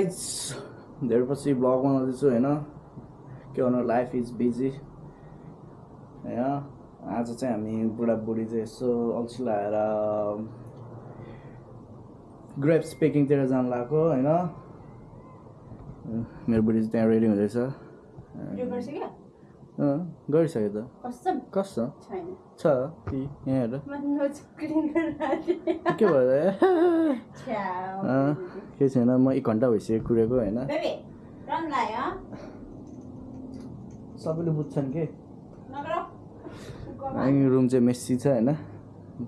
Guys धेरै पछि blog बनाउँदैछु होइन के भन्नु लाइफ इज बिजी होइन आज चाहिँ हामी बुढाबुढी चाहिँ यसो अल्छी लगाएर ग्रेप्स पिकिङतिर जानु लाग्यो होइन मेरो बुढी चाहिँ त्यहाँ रेडी हुँदैछ गरिसक्यो त कस्तो छ कि यहाँ हेर के भयो केही छैन म 1 घन्टा भइसक्यो कुरेको होइन सबैले बुझ्छन् के रुम चाहिँ मेस्सी छ होइन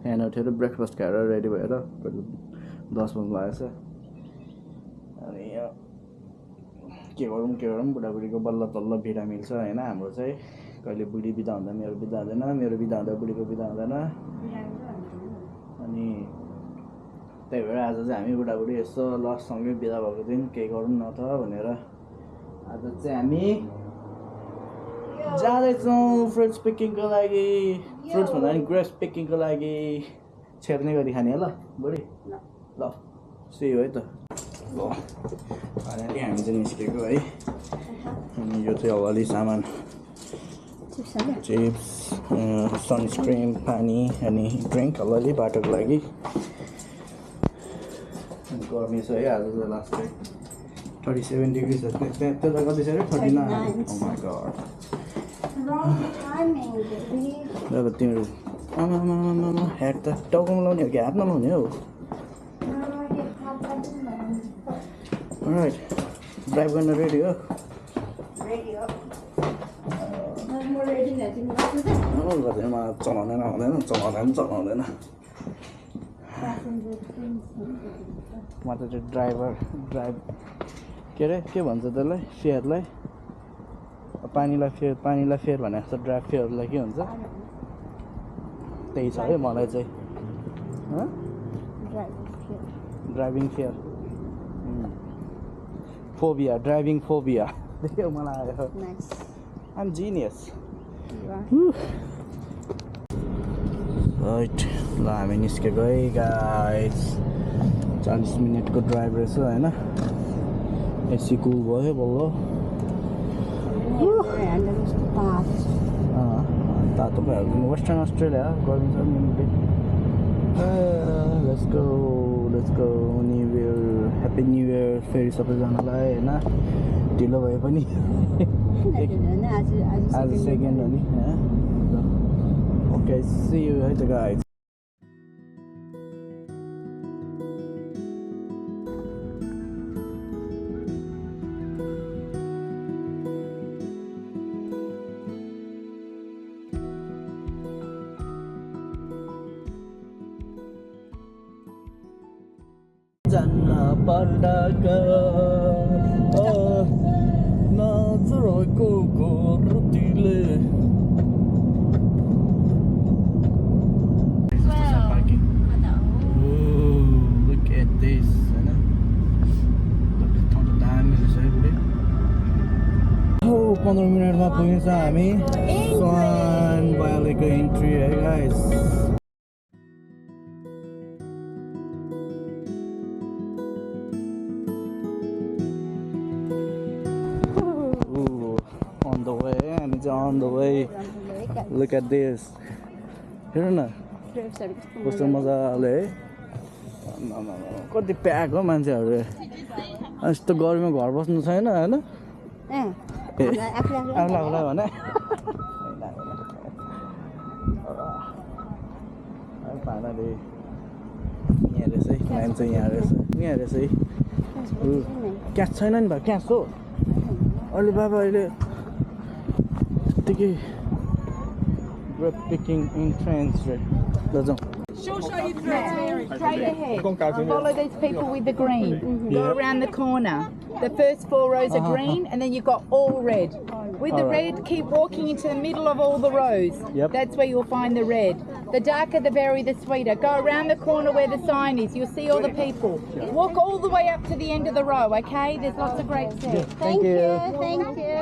बिहान उठेर ब्रेकफास्ट खाएर रेडी भएर 10 बज्नु लागेको छ अनि के गरौँ बुढाबुढीको बल्ल तल्ल भिडा मिल्छ होइन हाम्रो चाहिँ कहिले बुढी बिदा हुँदा मेरो बिदा हुँदैन मेरो बिदा हुँदा बुढीको बिदा हुँदैन अनि त्यही भएर आज चाहिँ हामी बुढाबुढी यसो लससँगै बिदा भएको दिन केही गरौँ न त भनेर आज चाहिँ हामी जाँदैछौँ फ्रुट्स पिकिङको लागि फ्रुट्स भन्दा पनि ग्रेप्स पिकिङको लागि छेर्ने गरी खाने ल बुढी ल सी है त ल फाइनली हामी चाहिँ निस्केको है अनि यो चाहिँ हवाली सामान चिप्स सनस्क्रिन पानी अनि ड्रिङ्क हवाली बाटोको लागि गर्मी छ है आज चाहिँ लास्ट 37 डिग्री छ त्यता कति छ अरे 39 ओ माई गॉड अब तिम्रो आमा हेड त टाउकोमा लाउने हो कि हातमा लाउने हो राइट ड्राइभ गर्न रेडी हो गर्दैन चलाउँदैन चलाउँदैन म त चाहिँ ड्राइभ के अरे के भन्छ त्यसलाई फेयरलाई पानीलाई फेयर भने जस्तो ड्राइभ फेयरलाई के हुन्छ त्यही छ है मलाई चाहिँ driving fair phobia driving phobia देख्यो मलाई आयो आइम जिनियस राइट ल हामी निस्केको है गाइस 40 मिनटको ड्राइभ रहेछ होइन एसी कुल भयो बल्ल तातो भइहाल्छ वेस्टर्न अस्ट्रेलिया गर्मी छ मिनिटै let's go new year happy new year फेरि सबैजनालाई होइन ढिलो भए पनि आज सेकेन्ड हो नि ओके सी यु है त guys Padaga Nazaroko Rutile look at this oh 15 मिनटमा पुगिन्छ हामी स्वान भ्यालीको इन्ट्री है guys on the way. Look at this. हेर न कस्तो मजाले है कति प्याक हो मान्छेहरू यस्तो गर्मीमा घर बस्नु छैन होइन आफूलाई भने पानाले यहाँ रहेछ है मान्छे चाहिँ यहाँ रहेछ है क्यास छैन नि भाइ क्यास हो अहिले बाबा अहिले Grape picking entrance right. She'll show you through. Straight ahead. Follow these people with the green. Go around the corner. The first 4 rows are green, and then you've got all red. With the red, keep walking into the middle of all the rows. That's where you'll find the red. The darker the berry, the sweeter. Go around the corner where the sign is. You'll see all the people. Walk all the way up to the end of the row. Okay? There's lots of grapes there. Thank you.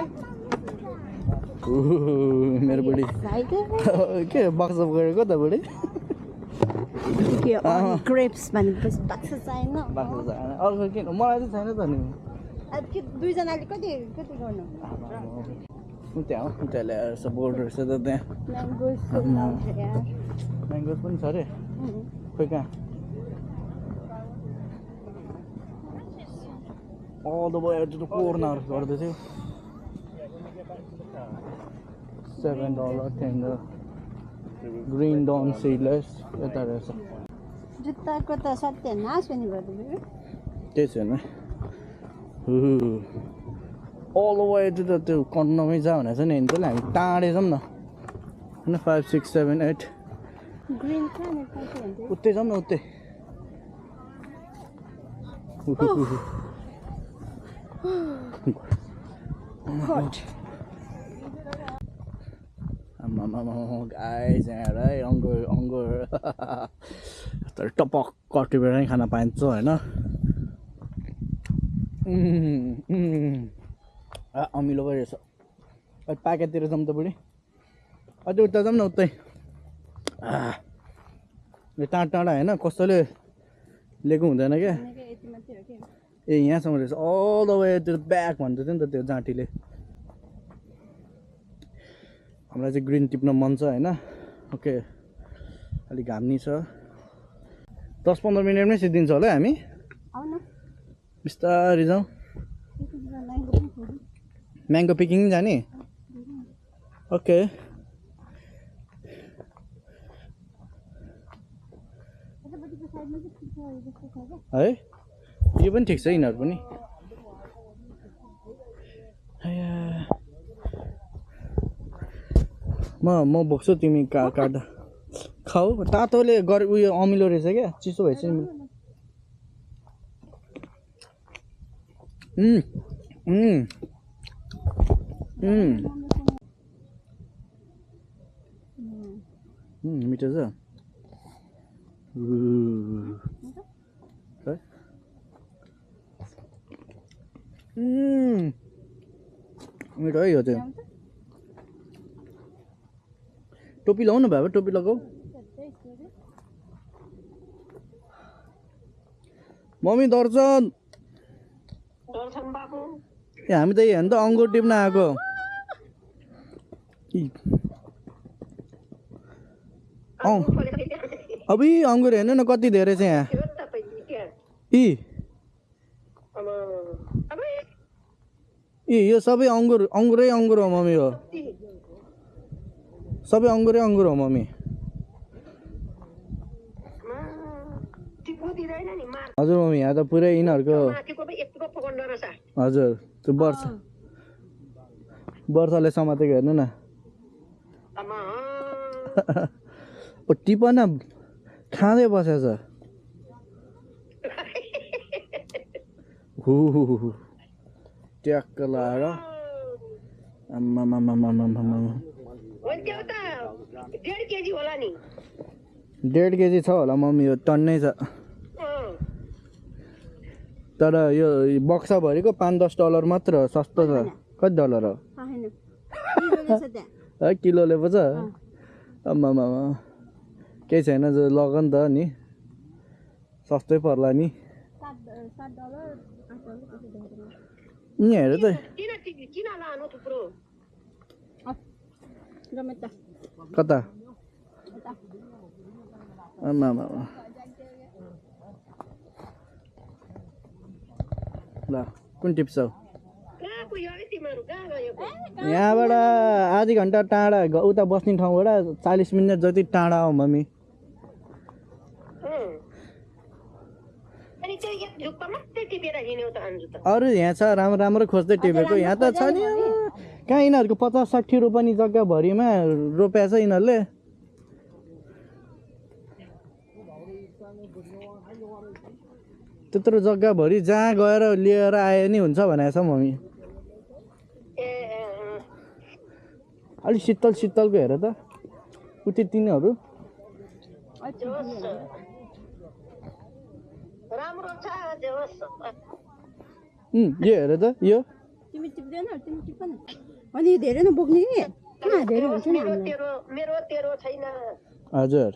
मेरो बुढी के box गरेको त बुढी grapes भनेपछि box छैन अर्को के मलाई चाहिँ छैन त नि दुईजनाले कति कति गर्नु त्यहाँ हो त्यहाँ ल्याएर छ बोर्ड रहेछ त त्यहाँ म्याङ्गोज पनि छ अरे खोइ कहाँ all the way to the corner गर्दै थियो $7 10 green dawn seedless यता रहेछ जुत्ताको त सत्यानाश पनि भयो त्यही छैन all the way to the त्यो कर्नरमै जा भनेको छ नि त्यसले हामी टाढे जाउँ न होइन 5 6 7 8 ग्रीन कहाँ कहाँ उतै जाउँ न उतै hot guys यहाँ है अङ्गुर तर टपक टिपेर नै खान पाइन्छ होइन अमिलो पो रहेछ प्याकेटतिर जाउँ त बुढी अझै उता जाउँ न उतै टाढा टाढा होइन कसैले लिएको हुँदैन क्या ए यहाँसम्म रहेछ अल द वे त्यो ब्याक भन्दै थियो नि त त्यो जाँटीले हामीलाई चाहिँ ग्रिन टिप्न मन छ होइन ओके अलिक घाम नि छ 10-15 मिनटमै सिद्धिन्छ होला हामी बिस्तारै जाउँ म्याङ्गो पिकिङ जाने ओके है यो पनि ठिक छ यिनीहरू पनि म बोक्छु तिमी काट्दा खाऊ तातोले उयो अमिलो रहेछ क्या चिसो भएछ नि मिठो छ मिठो है यो चाहिँ टोपी लगाउनु भयो टोपी लगाऊ मम्मी दर्शन ए हामी त हेर्नु त अङ्गुर टिप्न आएको अबि अङ्गुर हेर्नु न कति धेरै छ यहाँ यो सबै अङ्गुरै अङ्गुर हो मम्मी हो सबै अङ्गुरै अङ्गुर हो मम्मी हजुर मम्मी यहाँ त पुरै यिनीहरूको हजुर त्यो वर्षाले समातेको हेर्नु न टिप न खाँदै बसेछ ट्याक्क लाएर आम्मा 1.5 केजी छ होला मम्मी यो टन्नै छ तर यो बक्साभरिको $5-10 मात्र सस्तो छ कति डलर हो किलोले पो छ आम्मा केही छैन लग नि त नि सस्तै पर्ला नि हेर त कता आम्मा ल कुन टिप्स हौ यहाँबाट आधी घन्टा टाढा उता बस्ने ठाउँबाट 40 मिनट जति टाढा हो मम्मी अरू यहाँ छ राम्रो खोज्दै टिपेको यहाँ त छ नि कहाँ यिनीहरूको 50-60 रुपियाँ जग्गाभरिमा रोप्या छ यिनीहरूले त्यत्रो जग्गाभरि जहाँ गएर लिएर आए नि हुन्छ भनेको छ मम्मी अलिक शीतलको हेर त उति तिनीहरू यो हेर त यो तिमी टिप्दैन तिमी टिप्न अनि धेरै नबोक्ने नि कहाँ धेरै हुन्छ नि मेरो तेरो छैन हजुर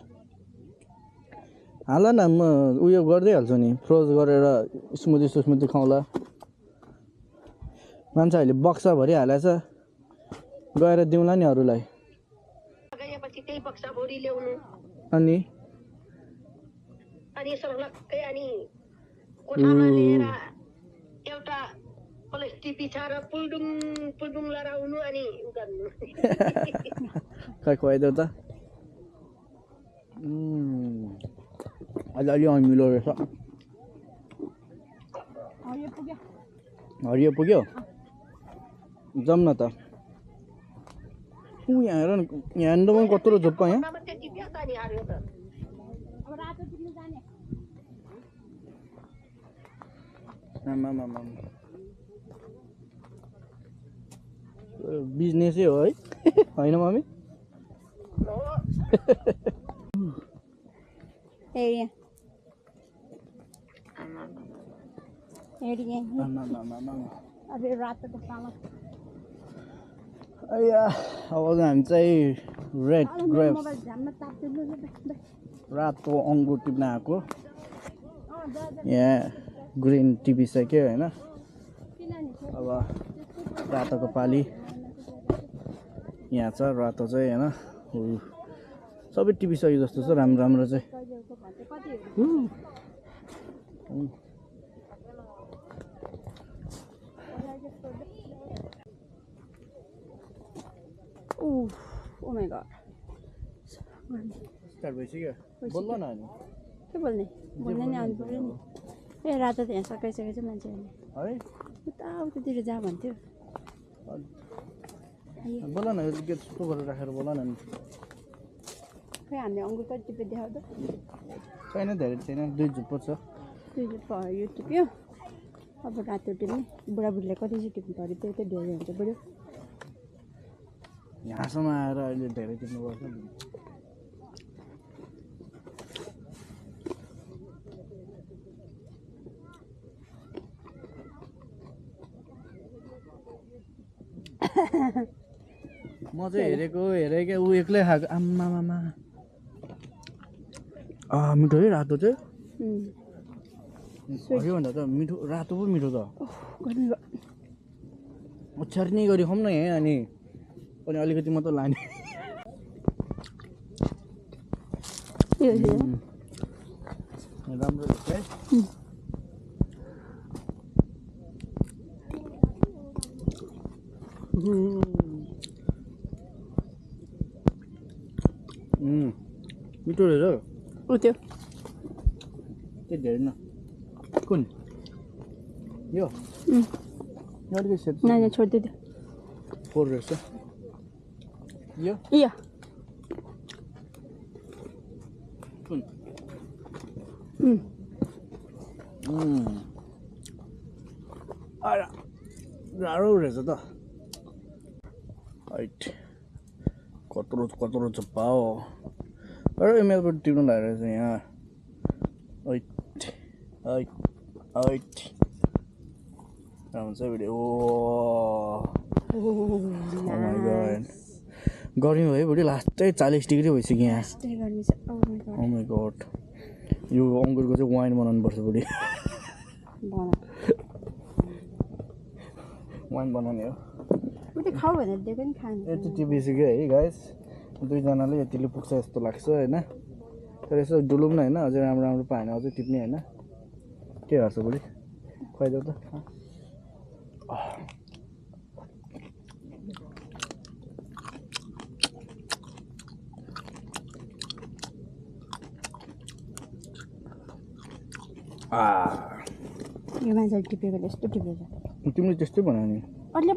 हाल न म उयो गर्दै हाल्छु नि फ्रोज गरेर स्मुदी खाउँला मान्छेहरूले बक्सा भरिहालेछ गएर दिउँला नि अरूलाई गएपछि त्यही बक्सा भोरी ल्याउनु अनि अनि सर्लक्कै अनि कोठामा लिएर एउटा प्लास्टिक बिछाएर पुल्डुङ पुल्डुङ लडाउनु अनि गर्नु खै खुवाइदेऊ त अलि अमिलो रहेछ हरियो पुग्यो जाउँ न त यहाँ हेर न यहाँ पनि कत्रो झुप्पा यहाँ त्यति बेच्दा नि हाल्यो त बिजनेसै हो है होइन मम्मी अब हामी चाहिँ रेड ग्रेप्स रातो अङ्गुर टिप्न आएको यहाँ ग्रिन टिपिसक्यो होइन अब रातोको पाली यहाँ छ रातो चाहिँ होइन सबै टिपिसक्यो जस्तो छ राम्रो राम्रो चाहिँ Oh my god. स्टार्ट भइसक्यो बोल्न न अनि के बोल्ने बोल्ने नि आउनु पर्यो नि ए रातो त यहाँ सकाइसकेछ मान्छेहरूले है उता उतातिर जा भन्थ्यो बोल न गेट यस्तो गरेर राखेर बोल न नि खै हामीले अङ्गुर कति टिपेर देखाउँदा छैन धेरै छैन 2 झुप्पो छ 2 झुप्पो यो टिप्यो अब रातो टिप्ने बुढाबुढीलाई कति चाहिँ टिप्नु पऱ्यो त्यो त धेरै हुन्छ बरु यहाँसम्म आएर अहिले धेरै टिप्नुपर्छ म चाहिँ हेरेको ऊ एक्लै खाएको आम्मामा मिठो है रातो चाहिँ हरियो भन्दा त मिठो रातो पो मिठो त ओछ्यार्ने गरी खाउँ न यहाँ अनि अलिकति मात्र लाने राम्रो है मिठो रहेछ उ त्यो त्यो धेरै न कुन यो अलिकति सेट नानी छोडिदियो फोर रहेछ यो इया कुन गाह्रो रहेछ त हाइट कत्रो झुप्पा हो अरे एमएलबाट टिप्नु लागेको रहेछ यहाँ हाइट हाइट हाइट हुन्छ भिडियो गर्मी भयो बुढी लास्टै 40 डिग्री भइसक्यो यहाँ ओ माइ गॉड यो अङ्गुरको चाहिँ वाइन बनाउनु पर्छ बुढी वाइन बनाउने हो खाऊ भनेर दिएको नि खानु यति टिपिसक्यो है गाइस दुईजनाले यतिले पुग्छ जस्तो लाग्छ होइन तर यसो डुलौँ न होइन अझै राम्रो राम्रो पाएन अझै टिप्ने होइन के गर्छ बुढी खुवाइदेऊ त यो मान्छेले टिपेको यस्तो टिपेको तिमीले त्यस्तै भन्यो नि अहिले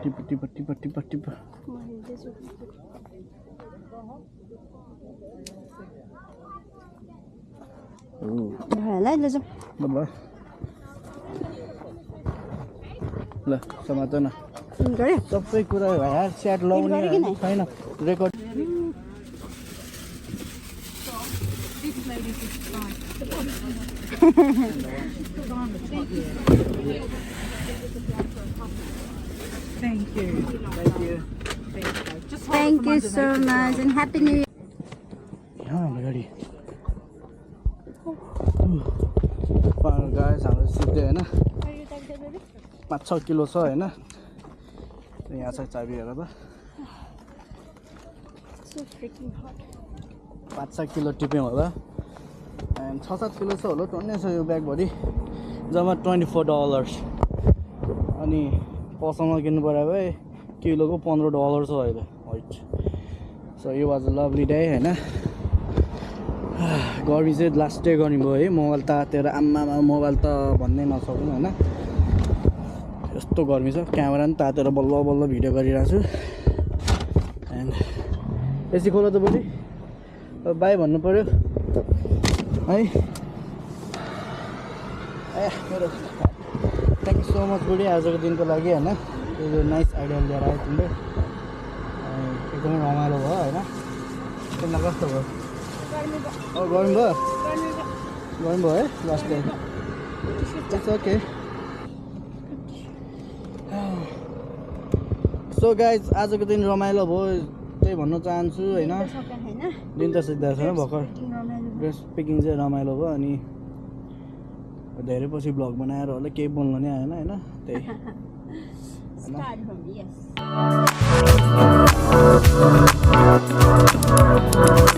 टिप ल समात न सबै कुरा हेयर स्याट लाउने छैन record Thank you so much and happy new year. यहाँ हाम्रो गाडी ब्यागभरि गाइस हाम्रो सिक्दै होइन 5-6 किलो छ होइन यहाँ छ चाबी हेर त 5-6 किलो टिप्यौँ होला एन्ड 6-7 किलो छ होला टन्नै छ यो ब्यागभरि जम्मा $24 अनि पसलमा किन्नु पर्यो भए किलोको $15 छ अहिले white so yo was a lovely day होइन गर्मी चाहिँ लास्टै गर्मी भयो है मोबाइल तातेर आम्मामा मोबाइल त भन्नै नसक्नु होइन यस्तो गर्मी छ क्यामेरा पनि तातेर बल्ल बल्ल भिडियो गरिरहेको छु एन्ड एसी खोला त बुढी बाई भन्नु पऱ्यो है ए मेरो थ्याङ्क यू सो मच बुढी आजको दिनको लागि होइन यो नाइस आइडिया लिएर आयो तिमीले एकदमै रमाइलो भयो होइन तिमीलाई कस्तो भयो गर्मी भयो है last day it's okay so guys आजको दिन रमाइलो भयो त्यही भन्न चाहन्छु होइन दिन त सिद्धा छैन भर्खर स्पिकिङ चाहिँ रमाइलो भयो अनि धेरै पछि ब्लग बनाएर होला केही बोल्नु नै आएन होइन त्यही होइन